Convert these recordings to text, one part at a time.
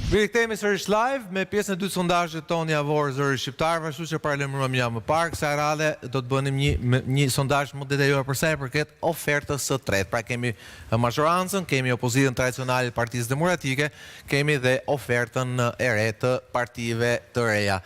Rikthehemi sërish live me pjesën e dytë të sondazhit tonë javor Zëri i Shqiptarëve, ashtu siç e paralajmëruam një javë më parë, kësaj radhe do të bënim një një sondazh më detajuar për sa i përket ofertës së tretë. Pra kemi mazhorancën, kemi opozitën tradicionale të Partisë Demokratike, kemi dhe ofertën e re të partive të reja.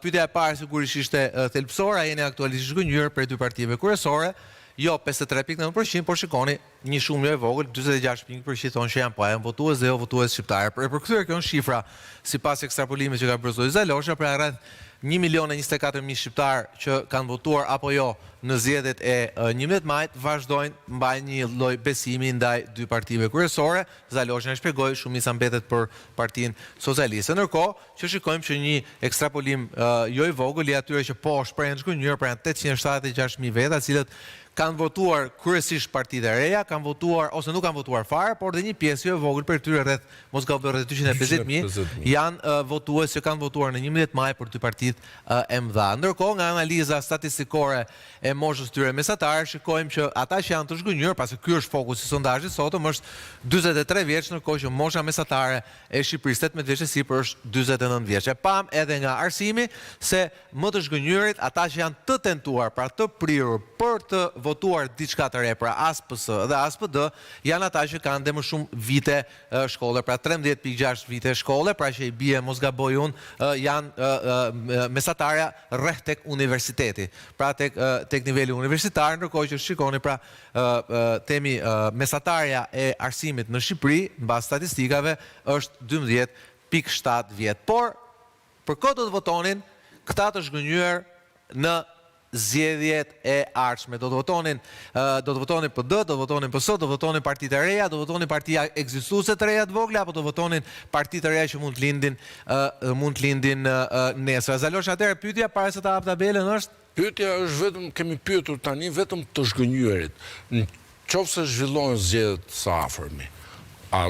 Pyetja e parë sigurisht ishte thelbësore, a jeni aktualisht i zhgënjyer prej dy partive kryesore? Jo 53.9%, por shikoni, një shumë jo e vogël, 46.1 për qind thonë që janë po, janë votues dhe jo votues shqiptarë. E përkthyer kjo në shifra, sipas ekstrapolimit që ka bërë zoti Zaloshnja, pra rreth 1 milion e 24 mijë shqiptarë që kanë votuar apo jo në zgjedhjet e 11 majit, vazhdojnë mbajnë një lloj besimi ndaj dy partive kryesore. Zaloshnja shpjegoi, shumica mbetet për Partinë Socialiste. Ndërkohë, që shikojmë që një ekstrapolim jo i vogël i atyre që po shprehen të zhgënjyer, pra janë 876.000 veta, të cilët kanë votuar kryesisht partitë e reja, kanë votuar ose nuk kanë votuar fare, por dhe një pjesë jo e vogël prej tyre rreth mos gaboj rreth 250.000 janë votues që kanë votuar në 11 maj për dy partitë e mëdha. Ndërkohë, nga analiza statistikore e moshës tyre mesatare, shikojmë që ata që janë të zhgënjyer, pasi ky është fokusi i sondazhit sotëm, është 43 vjeç, ndërkohë që mosha mesatare e Shqipërisë 18 vjeç e sipër është 49 vjeç. E pamë edhe nga arsimi se më të zhgënjyerit, ata që janë të tentuar, pra të prirur për të votuar diçka të re, pra as PS dhe as PD, janë ata që kanë dhe më shumë vite shkolle, pra 13.6 vite shkolle, pra që i bie, mos gaboj unë, janë mesatarja rreth tek universiteti, pra tek tek niveli universitar, ndërkohë që shikoni pra themi mesatarja e arsimit në Shqipëri, në bazë statistikave, është 12.7 vjet. Por, për kë do të votonin këta të zhgënjyer në zgjedhjet e ardhshme. Do të votonin do të votonin PD, do të votonin PS, do të votonin partitë e reja, do të votonin partia ekzistuese të reja të vogla apo do votonin parti të reja që mund të lindin mund të lindin nesër. Zalosh, atëherë pyetja para se ta hap tabelën është Pyetja është vetëm kemi pyetur tani vetëm të zhgënjyerit. Në qoftë se zhvillohen zgjedhjet së afërmi, a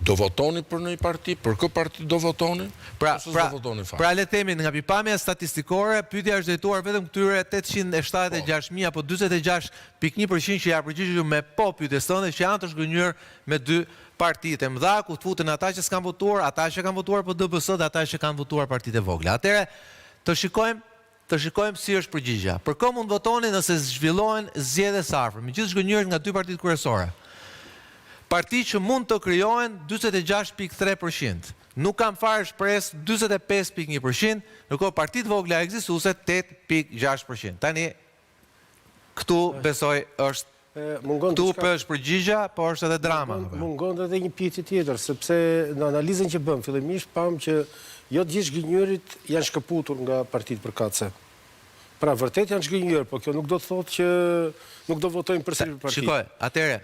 do votoni për ndonjë parti, për kë parti do votoni, Pra, ose pra, s'do votoni fare? pra le të themi nga pikëpamja statistikore, pyetja është drejtuar vetëm këtyre 876.000 apo 46.1% që janë përgjigjur me po pyetjes tënde që janë të zhgënjyer me dy partitë e mëdha, ku futen ata që s'kanë votuar, ata që kanë votuar PD, PS dhe ata që kanë votuar partitë e vogla. Atëherë, të shikojmë Të shikojmë si është përgjigja. Për kë mund votoni nëse zhvillohen zgjedhje së afërmi? Gjithë zhgënjyerit nga dy partitë kryesore. Parti që mund të krijohen 46.3%. Nuk kam fare shpresë 45.1%, ndërkohë partitë vogla ekzistuese 8.6%. Tani këtu besoj është Mungon këtu diçka. është përgjigja, po është edhe drama. Mungon, mungon edhe një pyetje tjetër, sepse në analizën që bëmë fillimisht pamë që jo të gjithë zhgënjyerit janë shkëputur nga partitë përkatëse. Pra vërtet janë zhgënjyer, po kjo nuk do të thotë që nuk do votojnë përsëri për partitë. Shikoj, atëherë,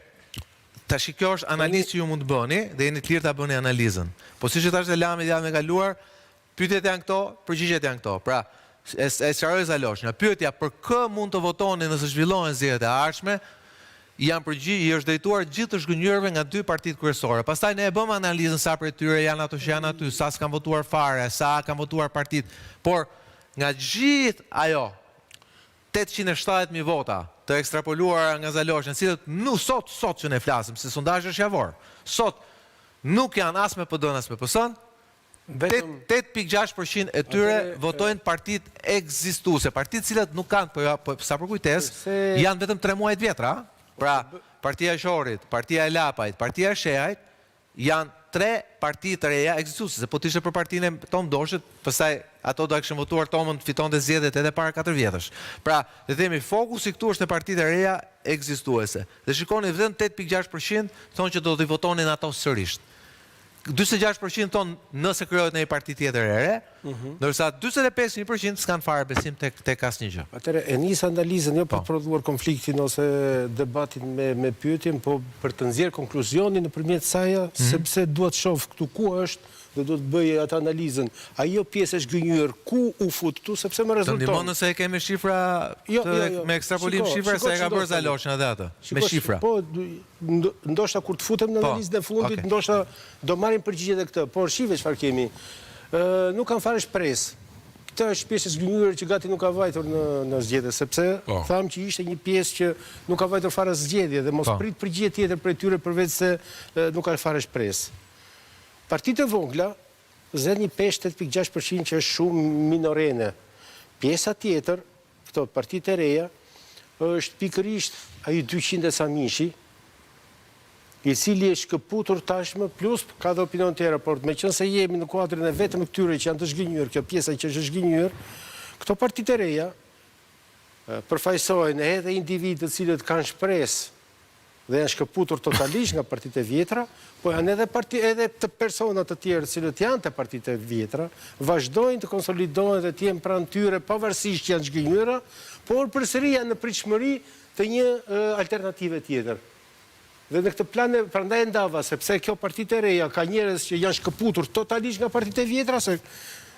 tash kjo është analizë që ju mund të bëni dhe jeni të lirë ta bëni analizën. Po siç e thashë dhe Lamit javën e kaluar, pyetjet janë këto, përgjigjet janë këto. Pra, e, e sqaroi Zalosh, nga pyetja për kë mund të votoni nëse zhvillohen zgjedhjet e ardhshme, janë përgjigj, i është drejtuar gjithë të zhgënjyerve nga dy partitë kryesore. Pastaj ne e bëmë analizën sa prej tyre janë ato që janë aty, sa s'kan votuar fare, sa kanë votuar partitë. Por nga gjithë ajo 870.000 vota të ekstrapoluara nga Zaloshja, të cilët nuk sot sot që ne flasim, se sondazhi është javor. Sot nuk janë as me PD-n as me PS-n, Vetëm 8.6% e tyre Atëherë, votojnë partitë ekzistuese, partitë të cilat nuk kanë, po, ja, po sa për kujtesë, Përse janë vetëm 3 muaj të vjetra, a? Pra, partia e Qorit, partia e Lapajt, partia e Shehajt janë tre parti të reja ekzistuese, se po të ishte për partinë e Tom Doshit, pastaj ato do e kishin votuar Tomën të fitonte zgjedhjet edhe para 4 vjetësh. Pra, le të themi fokusi këtu është te partitë e reja ekzistuese. Dhe shikoni vetëm 8.6% thonë që do t'i votonin ato sërisht. 46% thonë nëse krijohet ndonjë parti tjetër e re, ndërsa 45% s'kan fare besim tek tek asnjë gjë. Atëherë e nis analizën jo për Po. të prodhuar konfliktin ose debatin me me pyetjen, po për të nxjerrë konkluzionin nëpërmjet saja, sepse dua të shoh këtu ku është dhe do të bëj atë analizën. Ajo pjesë e zhgënjyer ku u fut këtu sepse më Të rezulton. ndihmon nëse e ke me shifra Jo, të jo, jo. me ekstrapolim Shiko, shifra shiko se e ka ç'ndodh bërë tani. Zaloshin edhe atë, me Shiko, shifra. Po, ndoshta kur të futem në Po, analizën e fundit, okay. ndoshta do marrim përgjigje edhe këtë, por shive çfarë kemi. Ë nuk kam fare shpresë. Këtë është pjesë e zhgënjyer që gati nuk ka vajtur në në zgjedhje, sepse Po. thamë që ishte një pjesë që nuk ka vajtur fare zgjedhje dhe mos Po. prit përgjigje tjetër prej tyre përveç se e, nuk ka fare shpresë. Partitë e vogla. zë një peshë 8.6% që është shumë minorene. Pjesa tjetër, këto partitë e reja, është pikërisht ai 200 e sa mijëshi, i cili është shkëputur tashmë, plus ka dhe opinion tjera, por meqenëse jemi në kuadrin e vetëm këtyre që janë të zhgënjyer, kjo pjesa që është zhgënjyer, këto partitë e reja përfaqësojnë edhe individë të cilët kanë shpresë dhe janë shkëputur totalisht nga partitë e vjetra, po janë edhe parti edhe të persona të tjerë të cilët janë te partitë e vjetra, vazhdojnë të konsolidohen dhe të jenë pranë tyre pavarësisht që janë zhgënjyera, por përsëri janë në pritshmëri të një alternative tjetër. Dhe në këtë plan prandaj e ndava, sepse kjo partitë e reja ka njerëz që janë shkëputur totalisht nga partitë e vjetra, se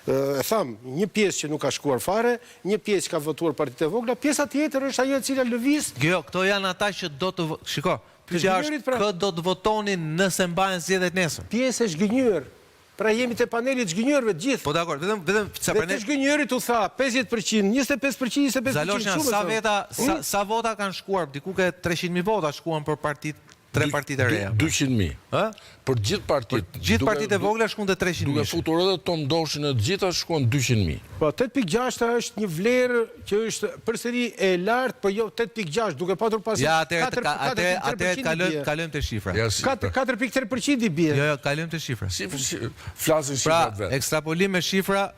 e thamë, një pjesë që nuk ka shkuar fare, një pjesë që ka votuar partitë e vogla, pjesa tjetër është ajo e cila lëviz. Jo, këto janë ata që do të Shiko, pyetja është pra. kë do të votonin nëse mbahen zgjedhjet nesër? Pjesë e zhgënjyer. Pra jemi te paneli i të zhgënjyerve të gjithë. Po dakord, vetëm vetëm sa për ne. Dhe të zhgënjyerit u tha 50%, 25%, 25%, Zaloshnja, sa veta, sa, sa vota kanë shkuar, diku ke 300.000 vota shkuan për partitë tre partitë e reja. 200.000. Ë? Për gjithë partitë. Për gjithë partitë e vogla shkuan te 300.000. Duke futur edhe Tom Doshin e të gjitha shkuan 200.000. Po 8.6 është një vlerë që është përsëri e lartë, po jo 8.6, duke patur pas Ja, atëherë atëherë atëherë kalojmë kalojmë te shifra. 4.3% i bie. Jo, jo, kalojmë te shifra. Si flasin shifrat pra, vetë. Pra, ekstrapolim me shifra,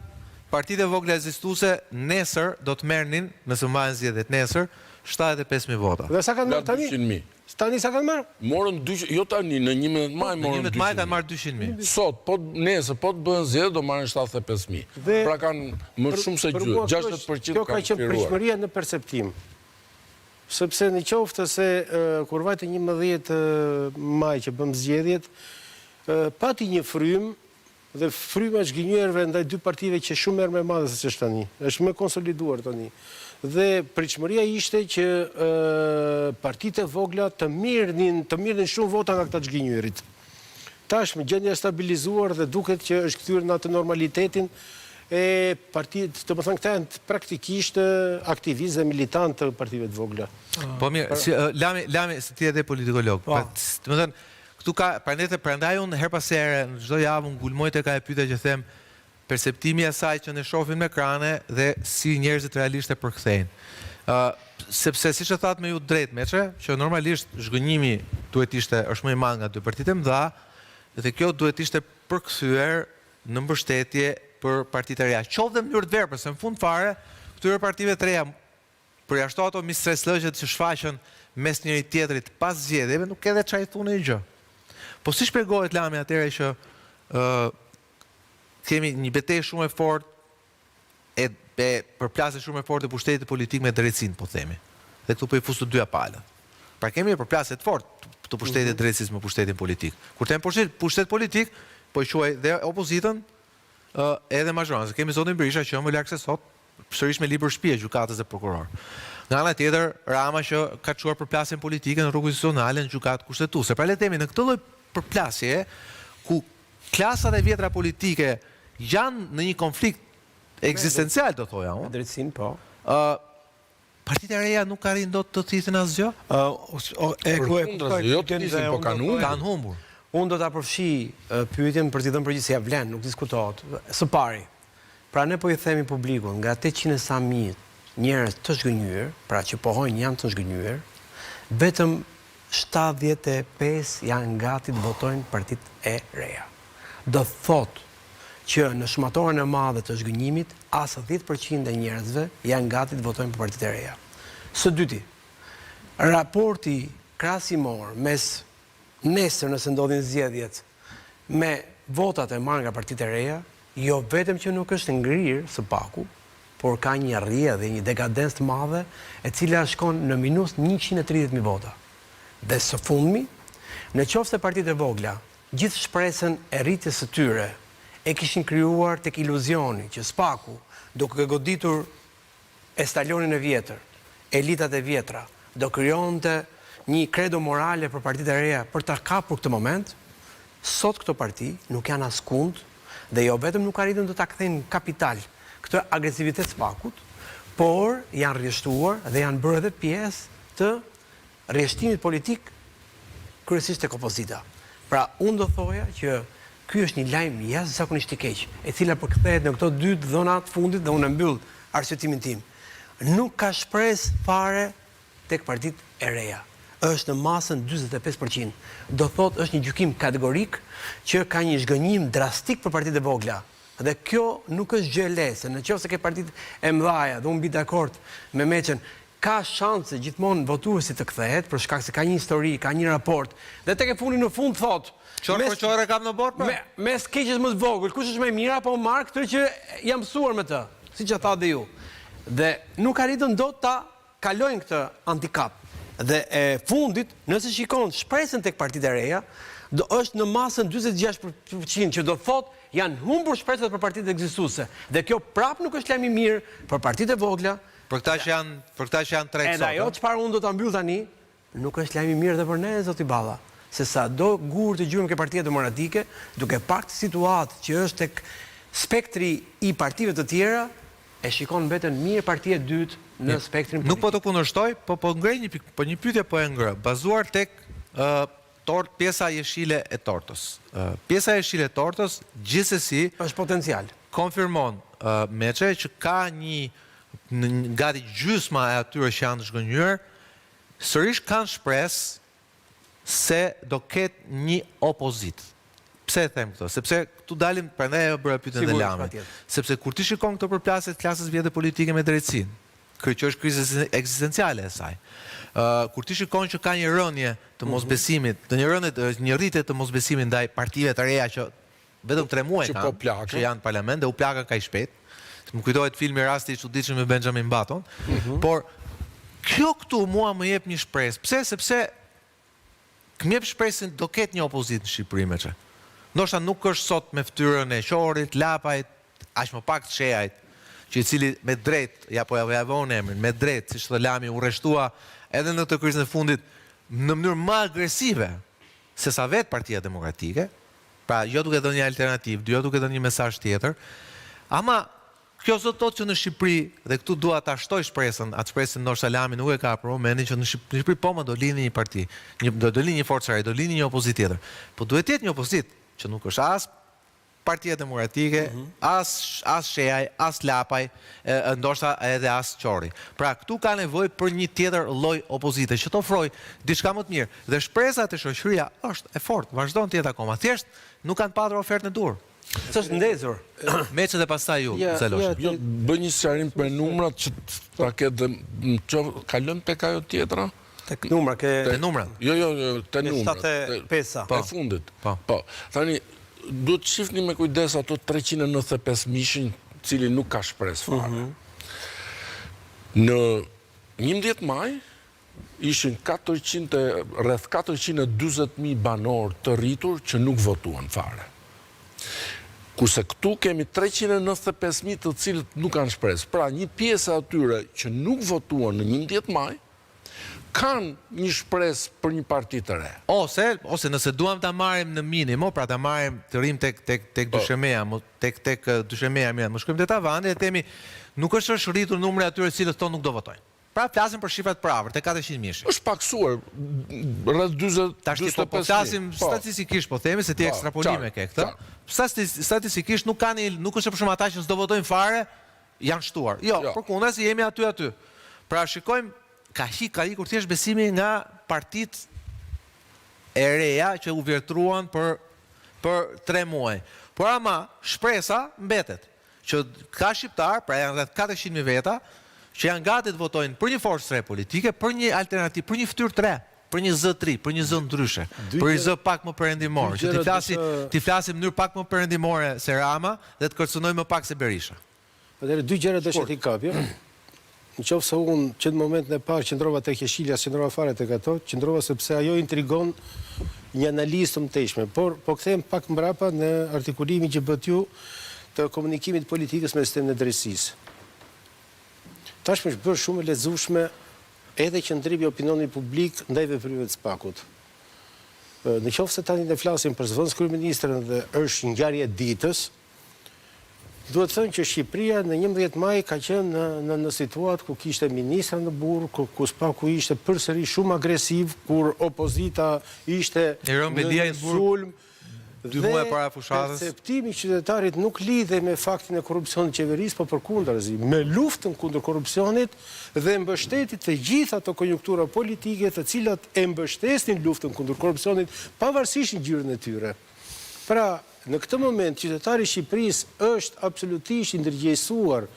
partitë e vogla ekzistuese nesër do të merrnin, nëse mbahen zgjedhjet nesër, 75.000 vota. Dhe sa kanë marrë tani? 200.000. Tani sa kanë marrë? Morën 200, jo tani, në 11 maj morën 200.000. Në 11 maj kanë marrë 200.000. Sot, po nesër, po të bëhen zgjedhjet, do marrin 75.000. Pra kanë më shumë se gjysmë, 60% kjo ka qenë pritshmëria në perceptim. Sepse në qoftë se kur vajte 11 maj që bëmë zgjedhjet, pati një frymë Dhe fryma e zhgënjyerve ndaj dy partive qe shumë herë më e madhe se ç'është tani. Është më konsoliduar tani. Dhe pritshmëria ishte që partitë e vogla të mirrnin, të mirrnin shumë vota nga këta të zhgënjyerit. Tashmë gjendja është stabilizuar dhe duket që është kthyer në atë normalitetin e partitë, domethënë këta janë praktikisht aktivistë dhe militantë të partive të vogla. Po mirë, si, Lami, Lami, se ti je edhe politikolog. Po. Domethënë, Këtu ka, prandaj prandaj unë herë pas here, në çdo javë unë ngulmoj tek ajo pyetja që them, perceptimi i asaj që ne shohim në ekrane dhe si njerëzit realisht e përkthejnë. Ë, sepse siç e thatë me ju të drejtë Meçe, që normalisht zhgënjimi duhet të ishte është më i madh nga dy partitë e mëdha dhe kjo duhet të ishte përkthyer në mbështetje për partitë e reja, qoftë dhe në mënyrë të verbër, se në fund fare këtyre partive të reja Përjashto ato mistreslëqet që shfaqen mes njëri tjetrit pas zgjedhjeve, nuk ke dhe ça i thu ndonjë gjë. Po si shpjegohet Lami atëherë që ë kemi një betejë shumë e fortë e, e përplasje shumë e fortë e pushtetit politik me drejtësinë, po themi. Dhe këtu po i fus të dyja palët. Pra kemi një përplasje të fortë të pushtetit të mhm. drejtësisë me pushtetin politik. Kur them pushtet, pushtet politik, po e quaj dhe opozitën, ë edhe mazhorancën. Kemi zotin Berisha që më larg se sot sërish me libër shtëpie gjykatës dhe prokuror. Nga ana tjetër, Rama që ka çuar përplasjen politike në rrugë institucionale në gjykatë kushtetuese. Pra le të themi në këtë lloj përplasjeje ku klasat e vjetra politike janë në një konflikt ekzistencial do thoja unë. Me drejtësinë, po. Ë partitë e reja nuk arrijnë dot të thithin asgjë? Ë e ku e kuptoj, jo të thithin, po kanë humbur. Kanë humbur. Unë do ta përfshij pyetjen për t'i dhënë përgjigje se ia vlen, nuk diskutohet. Së pari, Pra ne po i themi publikut, nga 800 e sa mijë njerëz të zhgënjyer, pra që pohojnë janë të zhgënjyer, vetëm 75 janë gati të votojnë partitë e reja. Do të thotë që në shumatoren e madhe të zhgënjimit, as 10% e njerëzve janë gati të votojnë për partitë e reja. Së dyti, raporti krahasimor mes nesër nëse ndodhin zgjedhjet me votat e marrë nga partitë e reja, jo vetëm që nuk është ngrirë së paku, por ka një rrjedhje, një dekadencë të madhe, e cila shkon në minus 130.000 vota. Dhe së fundmi, në qoftë se partitë e vogla, gjithë shpresën e rritjes së tyre e kishin krijuar tek iluzioni që SPAK-u, duke goditur estalonin e vjetër, elitat e vjetra, do krijonte një kredo morale për partitë e reja për ta kapur këtë moment, sot këto parti nuk janë askund dhe jo vetëm nuk arritën do ta kthejnë në kapital këtë agresivitet të SPAK-ut, por janë rrjeshtuar dhe janë bërë edhe pjesë të rrjeshtimit politik kryesisht tek opozita. Pra, unë do thoja që. Ky është një lajm jashtëzakonisht i keq, e cila përkthehet në këto dy të dhëna të fundit dhe unë e mbyll arsyetimin tim. Nuk ka shpresë fare tek partitë e reja. Është në masën 45%. Do thotë është një gjykim kategorik që ka një zhgënjim drastik për partitë e vogla. Dhe kjo nuk është gjë e lehtë, se në qoftë se ke partitë e mëdhaja dhe unë bie dakord me Meçen, ka shanse gjithmonë votuesi të kthehet për shkak se ka një histori, ka një raport dhe tek e fundi në fund thotë Qorr për qorr e kam në borë pra? Me, mes keqes më të vogël, kush është më e mira, po marr këtë që jam mësuar me të, siç e thatë dhe ju. Dhe nuk arritën dot ta kalojnë këtë handikap. Dhe e fundit, nëse shikon shpresën tek partitë e reja, do është në masën 46% që do thotë janë humbur shpresat për partitë ekzistuese. Dhe kjo prapë nuk është lajm i mirë për partitë e vogla. Për këta që janë, për këta që janë treg sot. Edhe ajo çfarë unë do ta mbyll tani, nuk është lajm i mirë dhe për ne zoti Balla, se sado gurë të gjuajmë ke Partia Demokratike, duke parë këtë situatë që është tek spektri i partive të tjera, e shikon veten mirë partia e dytë në spektrin politik. Nuk po të kundërshtoj, po po ngrej një pikë, po një pyetje po e ngre, bazuar tek ë tort pjesa jeshile e tortës. Ë pjesa jeshile e tortës gjithsesi është potencial. Konfirmon ë Meçe që ka një në gati gjysma e atyre që janë të zhgënjyer sërish kanë shpresë se do ketë një opozitë. Pse e them këtë? Sepse këtu dalim, prandaj e bëra pyetjen dhe Lamit. Sepse kur ti shikon këto përplasje të klasës vjetër politike me drejtësinë, kjo që është krizë ekzistenciale e saj. Ë kur ti shikon që ka një rënie të mhm. mosbesimit, të një rënie të një rritje të mosbesimit ndaj partive të reja që Vetëm tre muaj kanë, po që janë në parlament dhe u plakën kaq shpejt. Më kujtohet filmi Rasti i çuditshëm me Benjamin Button. Mm -hmm. Por kjo këtu mua më jep një shpresë. Pse? Sepse më jep shpresën do ketë një opozitë në Shqipëri Meçe. Ndoshta nuk është sot me fytyrën e Qorrit, Lapajt, aq më pak të Shehajt, që i cili me drejt, ja po ja ja vë unë emrin, me drejt, siç thotë Lami, u rreshtua edhe në këtë krizën e fundit në mënyrë më agresive sesa vetë Partia Demokratike, pra jo duke dhënë një alternativë, jo duke dhënë një mesazh tjetër, ama kjo s'do të thotë që në Shqipëri, dhe këtu dua ta shtoj shpresën, atë shpresën ndoshta Lami nuk e ka për momentin që në Shqipëri po më do lindi një parti, një do do lindi një forcë e re, do lindi një opozitë tjetër. Po duhet të jetë një opozitë që nuk është as Partia Demokratike, as as Shehaj, as Lapaj, e ndoshta edhe as Qorri. Pra, këtu ka nevojë për një tjetër lloj opozite që të ofrojë diçka më të mirë. Dhe shpresa te shoqëria është e fortë, vazhdon të jetë akoma. Thjesht nuk kanë patur ofertën e duhur. S'është ndezur. Meçe dhe pastaj ju, Zaloshi. Jo, bëj një sqarim për numrat që ta ketë dhe në qoftë kalojmë tek ajo tjetra. Tek numra ke Te numrat. Jo, jo, jo, te numrat. 75-a. E fundit. Po. Po. Tani duhet të shihni me kujdes ato 395 mijëshin, cili nuk ka shpresë fare. Mhm. Në 11 maj ishin 400 rreth 440.000 banorë të rritur që nuk votuan fare. Kurse këtu kemi 395.000 të cilët nuk kanë shpresë. Pra një pjesë e atyre që nuk votuan në 11 maj, kanë një shpresë për një parti të re. Ose, ose nëse duam ta marrim në minimo, pra ta marrim të rrimë tek tek tek po. dyshemeja, tek tek dyshemeja mirë, mos shkojmë te tavani dhe themi nuk është është rritur numri i atyre të cilët thonë nuk do votojnë. Pra flasim për shifra të përafërt, te 400 mijëshi. Është paksuar rreth 40 Tashti po, po flasim po. statistikisht, po themi se ti po, ekstrapolime ke këtë. Statistikisht nuk ka një nuk është për shumë ata që s'do votojnë fare, janë shtuar. Jo, jo. përkundrazi jemi aty aty. Pra shikojmë ka hik ka ikur thjesht besimi nga partitë e reja që u vjetruan për për 3 muaj. Por ama shpresa mbetet që ka shqiptar, pra janë rreth 400.000 veta që janë gati të votojnë për një forcë të re politike, për një alternativë, për një fytyrë të re, për një zë të ri, për një zë ndryshe, për një zë pak më perëndimor, që t'i flasi, t'i flasi në mënyrë pak më perëndimore se Rama dhe të kërcënojë më pak se Berisha. Atëherë dy gjëra desha t'i kapja. Në qoftë se unë që në momentin e parë qëndrova tek jeshilja, s'qëndrova fare tek ato, qëndrova sepse ajo intrigon një analizë të mëtejshme. Por po kthehem pak mbrapa në artikulimin që bëtë ju të komunikimit të politikës me sistemin e drejtësisë. Tashmë është bërë shumë e lexueshme edhe qëndrimi i opinionit publik ndaj veprimeve të SPAK-ut. Në qoftë se tani ne flasim për zëvendëskryeministren dhe është ngjarje e ditës, duhet thënë që Shqipëria në 11 maj ka qenë në në në situatë ku kishte ministra në burg, ku, ku SPAK-u ishte përsëri shumë agresiv, kur opozita ishte në sulm. Dy muaj para fushatës. Perceptimi i qytetarit nuk lidhej me faktin e korrupsionit të qeverisë, po përkundrazi, me luftën kundër korrupsionit dhe mbështeti të gjitha ato konjunktura politike të cilat e mbështesnin luftën kundër korrupsionit, pavarësisht ngjyrën e tyre. Pra, në këtë moment qytetari i Shqipërisë është absolutisht i ndërgjegjësuar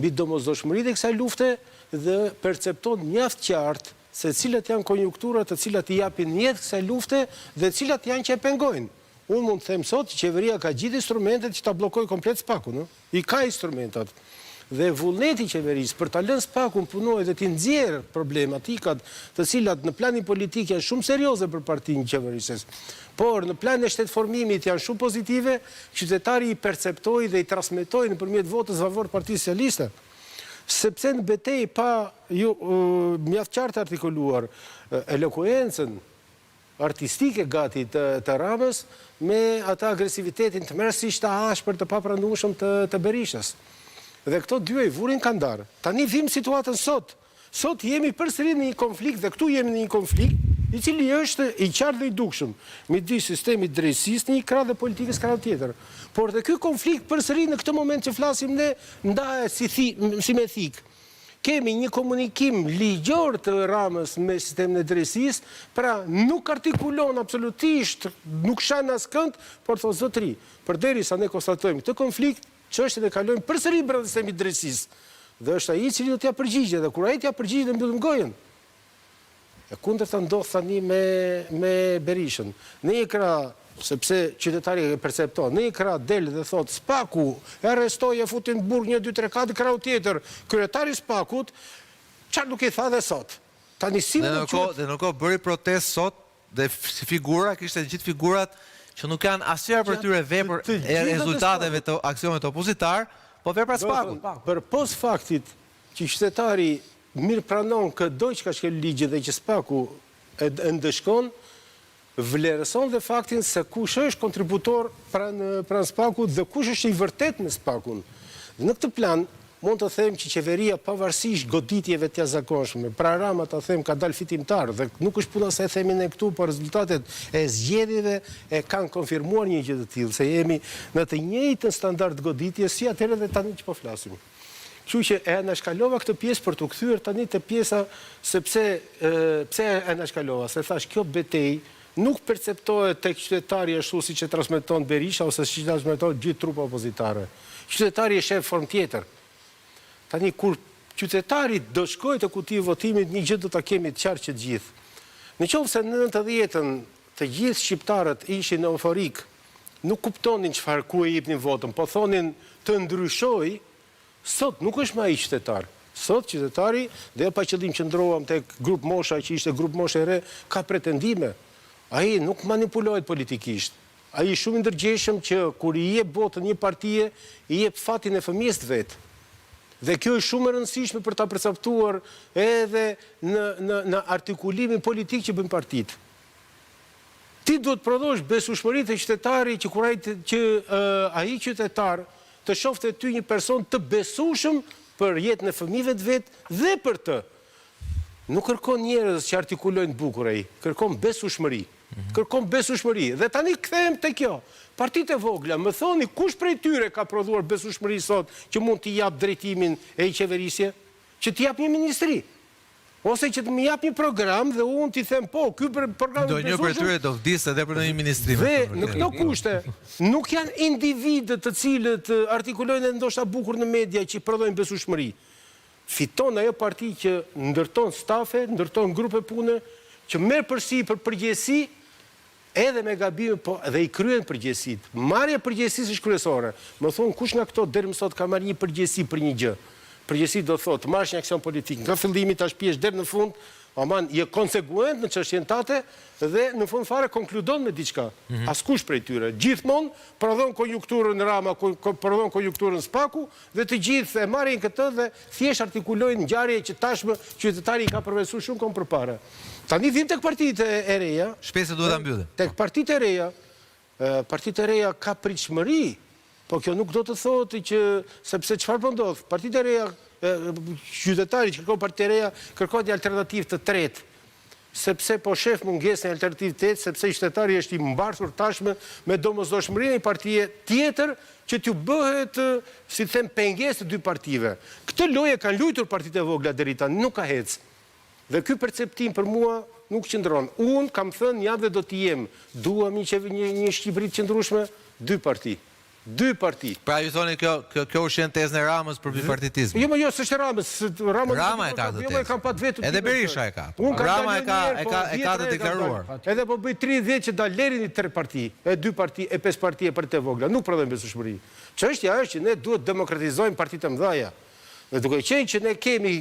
mbi domosdoshmëritë e kësaj lufte dhe percepton mjaft qartë se cilat janë konjunkturat të cilat i japin jetë kësaj lufte dhe cilat janë që e pengojnë. Unë mund të them sot që qeveria ka gjithë instrumentet që ta bllokojë komplet SPAK-un, ë. I ka instrumentat. Dhe vullneti i qeverisë për ta lënë SPAK-un punojë dhe t'i nxjerrë problematikat të cilat në planin politik janë shumë serioze për partinë qeverisëse, por në planin e shtetformimit janë shumë pozitive, qytetari i perceptoi dhe i transmetoi nëpërmjet votës në favor të Partisë Socialiste. Sepse në betejë pa ju mjaft qartë artikuluar elokuencën artistike gati të të Ramës me atë agresivitetin tmerrësisht të ashpër të papranueshëm të të Berishës. Dhe këto dyja i vurin kandar. Tani vijmë situatën sot. Sot jemi përsëri në një konflikt dhe këtu jemi në një konflikt i cili është i qartë dhe i dukshëm midis sistemit të drejtësisë në një krah dhe politikës krahun tjetër. Por dhe ky konflikt përsëri në këtë moment që flasim ne ndahet si thi, si me thikë. Kemi një komunikim ligjor të Ramës me sistemin e drejtësisë, pra nuk artikulon absolutisht, nuk shan askënd, por thotë zotëri, përderisa ne konstatojmë këtë konflikt, çështjen e kalojmë përsëri brenda sistemit të drejtësisë. Dhe është ai i cili do të japë përgjigje dhe kur ai të japë përgjigje ne mbyllim gojën. E kundërta ndodh tani me me Berishën. Në një krah, sepse qytetari e percepton, në një krah del dhe thotë SPAK-u e arrestoi e futi në burg një dy tre katër, krahu tjetër, kryetari i SPAK-ut, çfarë nuk i tha dhe sot. Tani si mund të quhet Dhe ndërkohë bëri protestë sot dhe si figura kishte gjithë figurat që nuk janë asnjëra prej tyre vepër e rezultateve të aksionit opozitar, po vepra e SPAK-ut. Përpos faktit që qytetari mirëpranon këdo që ka shkelur ligjin dhe që SPAK-u e ndëshkon, vlerëson dhe faktin se kush është kontributor pranë pranë SPAK-ut dhe kush është i vërtetë me SPAK-un. Dhe në këtë plan mund të them që qeveria pavarësisht goditjeve të jashtëzakonshme, pra Rama ta them ka dalë fitimtar dhe nuk është puna se e themi ne këtu, por rezultatet e zgjedhjeve e kanë konfirmuar një gjë të tillë, se jemi në të njëjtën standard goditje si atëherë dhe tani që po flasim. Kështu që e anashkalova këtë pjesë për t'u kthyer tani te pjesa sepse pse e anashkalova, se thashë kjo betejë nuk perceptohet tek qytetari ashtu siç e transmeton Berisha ose siç e transmeton gjithë trupa opozitare. Qytetari e sheh në formë tjetër. Tani kur qytetari do shkojë te kutia e votimit, një gjë do ta kemi të qartë që të gjithë. Në qoftë se në nëntëdhjetën të gjithë shqiptarët ishin euforikë, nuk kuptonin çfarë ku e jepnin votën, po thonin të ndryshojë, sot nuk është më ai qytetar. Sot qytetari, dhe jo pa qëllim qëndruam tek grup mosha që ishte grup moshë e re, ka pretendime. Ai nuk manipulohet politikisht. Ai është shumë i ndërgjegjshëm që kur i jep votën një partie, i jep fatin e fëmijës të vet. Dhe kjo është shumë e rëndësishme për ta përcaktuar edhe në në në artikulimin politik që bëjnë partitë. Ti duhet të prodhosh besueshmëri te qytetari që kur ai që ai qytetar të shohë te ty një person të besueshëm për jetën e fëmijëve të vet dhe për të. Nuk kërkon njerëz që artikulojnë bukur ai, kërkon besueshmëri. Kërkon besueshmëri. Dhe tani kthehem te kjo. Partitë e vogla, më thoni kush prej tyre ka prodhuar besueshmëri sot që mund t'i japë drejtimin e një qeverisje? Që t'i japë një ministri. Ose që të më japë një program dhe unë t'i them po, ky program është i besueshëm. Ndonjë prej tyre do vdiste edhe për ndonjë ministri. Dhe në këto kushte nuk janë individët të cilët artikulojnë edhe ndoshta bukur në media që prodhojnë besueshmëri. Fiton ajo parti që ndërton stafe, ndërton grupe pune, që merr përsipër përgjegjësi Edhe me gabime, po dhe i kryen përgjegjësitë. Marrja e përgjegjësisë është kryesore. Më thoni kush nga këto deri më sot ka marrë një përgjegjësi për një gjë? Përgjegjësi do të thotë të marrësh një aksion politik nga fillimi ta shpiesh deri në fund, aman je konsekuent në çështjen tate dhe në fund fare konkludon me diçka. Askush prej tyre. Gjithmonë prodhon konjunkturën Rama, prodhon konjunkturën SPAK-u Dhe të gjithë e marrin këtë dhe thjesht artikulojnë ngjarje që tashmë qytetari i ka përvetësuar shumë kohë përpara. Tani vijmë tek partitë e reja. Shpejt se duhet ta mbyllim. Tek partitë e reja, partitë e reja ka pritshmëri, po kjo nuk do të thotë që sepse çfarë po ndodh? Partitë e reja, qytetari që kërkon partitë e reja, kërkon një alternativë të tretë. Sepse po shef mungesën e alternativitetit, sepse qytetari është i mbartur tashmë me domosdoshmërinë e një partie tjetër që t'ju bëhet, si të them, pengesë të dy partive. Këtë lojë e kanë luajtur partitë e vogla deri tani, nuk ka ecë. Dhe ky perceptim për mua nuk qëndron. Unë kam thënë jam dhe do të jem, duam një një një Shqipëri të qëndrueshme, dy parti. Dy parti. Pra ju thoni kjo kjo kjo ushqen tezën e Ramës për bipartitizmin. Jo, mo jo, s'është e Ramës, Rama Rama e ka këtë Jo, mo e kam pa të vetëm. Edhe Berisha e ka. Unë kam Rama e ka e ka e ka të deklaruar. Edhe po bëj 30 vjet që dal lërini tre parti, e dy parti, e pesë parti e partitë e vogla, nuk prodhojnë besueshmëri. Çështja është që ne duhet demokratizojmë partitë e mëdha. Dhe duke qenë që ne kemi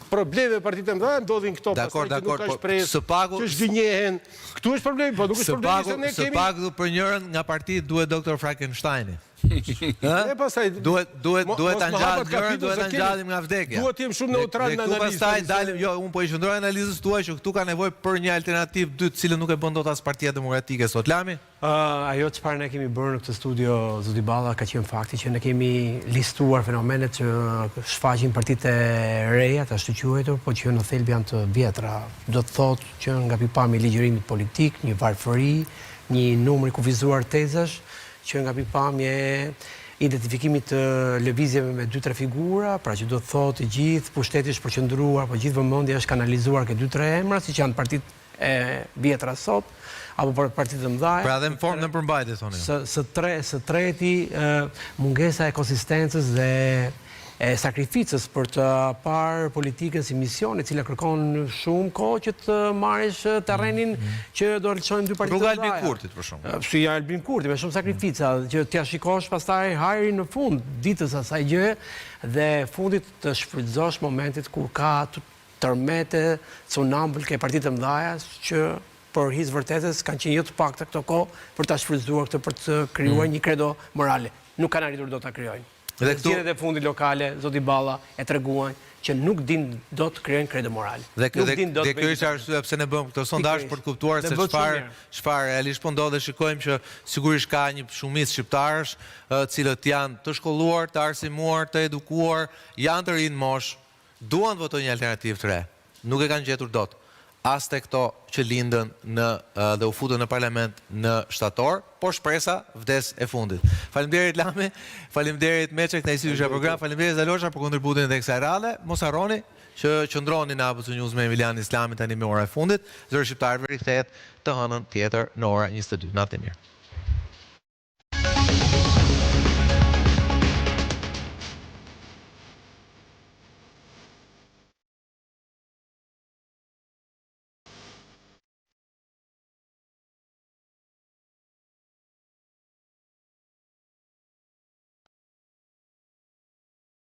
probleme me partitë e mëdha, ndodhin këto pastaj që nuk ka po, shpresë, së paku, që zhgënjehen. Këtu është problemi, po nuk është problemi se ne kemi Së paku për njërën nga partitë duhet Doktor Frankensteini. Ë? E pastaj duhet duhet duhet ta ngjallim njërën, duhet ta ngjallim nga vdekja. Duhet të jem shumë neutral në analizë. Pastaj dalim, jo, unë po i qëndroj analizës tuaj që këtu ka nevojë për një alternativë të dytë, të cilën nuk e bën dot as Partia Demokratike sot. Lami? Ajo çfarë ne kemi bërë në këtë studio, zoti Balla, ka qenë fakti që ne kemi listuar fenomenet që shfaqin partitë e reja, të ashtuquajtur, po që në thelb janë të vjetra. Do të thotë që nga pikëpamja e ligjërimit politik, një varfëri, një numër i kufizuar tezash, që nga pikëpamja e identifikimit të lëvizjeve me dy tre figura, pra që do të thotë i gjithë pushteti është përqendruar, po gjithë vëmendja është kanalizuar ke dy tre emra, siç janë partitë e vjetra sot, apo për partitë e mëdha. Pra dhe në formë dhe në përmbajtje, thoni. Së, së, tre, së treti, mungesa e konsistencës dhe e sakrificës për të parë politikën si mision, e cila kërkon shumë kohë që të marrësh terrenin mm -hmm. që do të lëshojnë dy partitë e mëdha. Rruga Albin Kurtit për shembull. Si Albin Kurti me shumë sakrifica që t'ia shikosh pastaj hajrin në fund ditës asaj gjëje dhe fundit të shfrytëzosh momentet kur ka tërmete, tsunami ke partitë e mëdha që për hir të vërtetës kanë qenë jo të pakta këto kohë për ta shfrytëzuar këtë për të krijuar mm. një kredo morale. Nuk kanë arritur dot ta krijojnë. Dhe këtu zgjedhjet e fundit lokale, zoti Balla e treguan që nuk din dot të krijojnë kredo morale. Dhe nuk din dot. Dhe kjo ishte arsyeja pse ne bëmë këtë sondazh për të kuptuar se çfarë çfarë realisht po ndodh dhe shikojmë që sigurisht ka një shumicë shqiptarësh, të cilët janë të shkolluar, të arsimuar, të edukuar, janë të rinj në moshë, Duan të votojnë një alternativë të re. Nuk e kanë gjetur dot. As te këto që lindën në dhe u futën në parlament në shtator, por shpresa vdes e fundit. Faleminderit Lami, faleminderit Meçe, kënaqësi ju kisha në program, faleminderit Zalosha për kontributin edhe kësaj radhe. Mos harroni që qëndroni në ABC News me Emilian Islamin tani me Ora e Fundit. Zëri i Shqiptarëve rikthehet të hënën tjetër në ora 22. Natën e mirë.